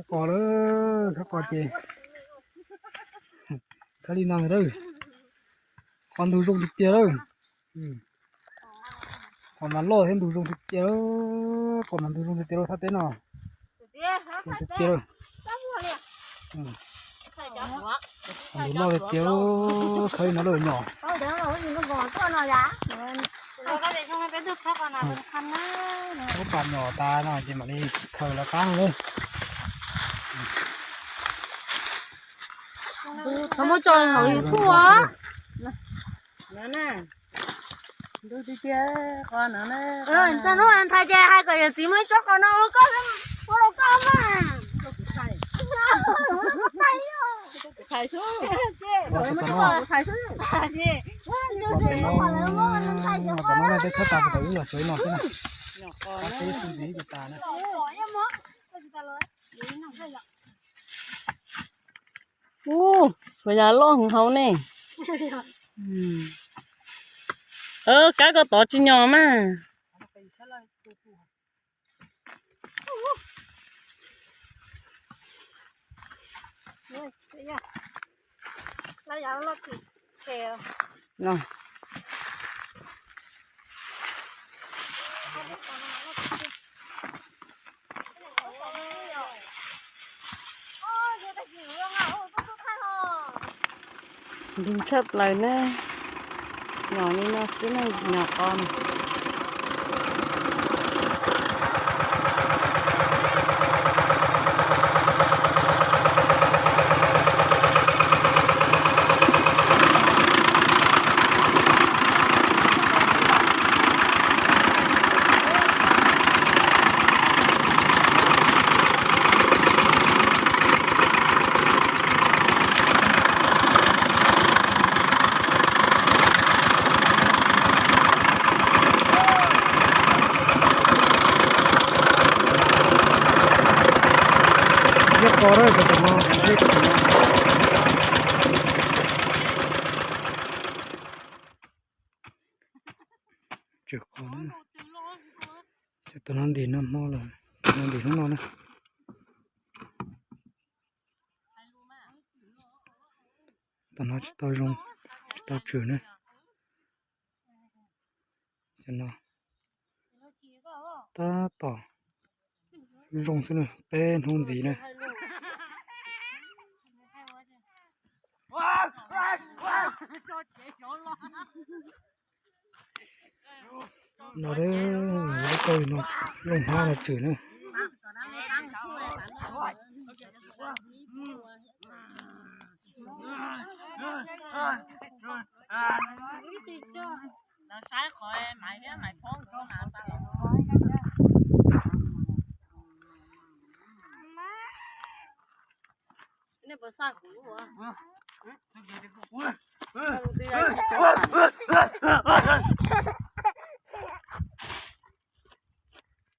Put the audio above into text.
Qos lawm, khawb qos ces khawb li no lawm. Qos ntug zoo tiag tiag lawm. Qos mas loj thiab ntug zoo tiag tiag, qos mas ntug zoo tiag tiag lawm thaj teb no. Zoo tiag tiag lawm. Qos ntug loj tiag tiag, khawb li no lawm nyom. Lub pas nyom tas no ces mam li khaws lawv qab no lawm. Thaum muab tso hauv YouTube os. Txog hnub ntawd ces hais kom yawm txiv muab ib tsob qos no ua koj, ua rau koj mas. Tom no nej twb khawb tas, tau ib los tsuav ib no xwb na. Qab teb xwb ntxiv tas na. Ub, kuv yam loj heev hauv ne. Kab koj tod tsis nyom mas. Ntug tshaj plaws ne. Nyom li no xwb ne, nyom qos. Ziab qos na, cov tom no, tom no. Tswm qos na. Cov tom no ntim no hmo lawm, tom no ntim hnub no na. Tom no tsis tau zoo, tsis tau tswm na. Cov no tab tom zoo xwb na, peb hnub ntxiv na. No lub kauj no, looj hnab no tswm na. Nej puas xaj kuv?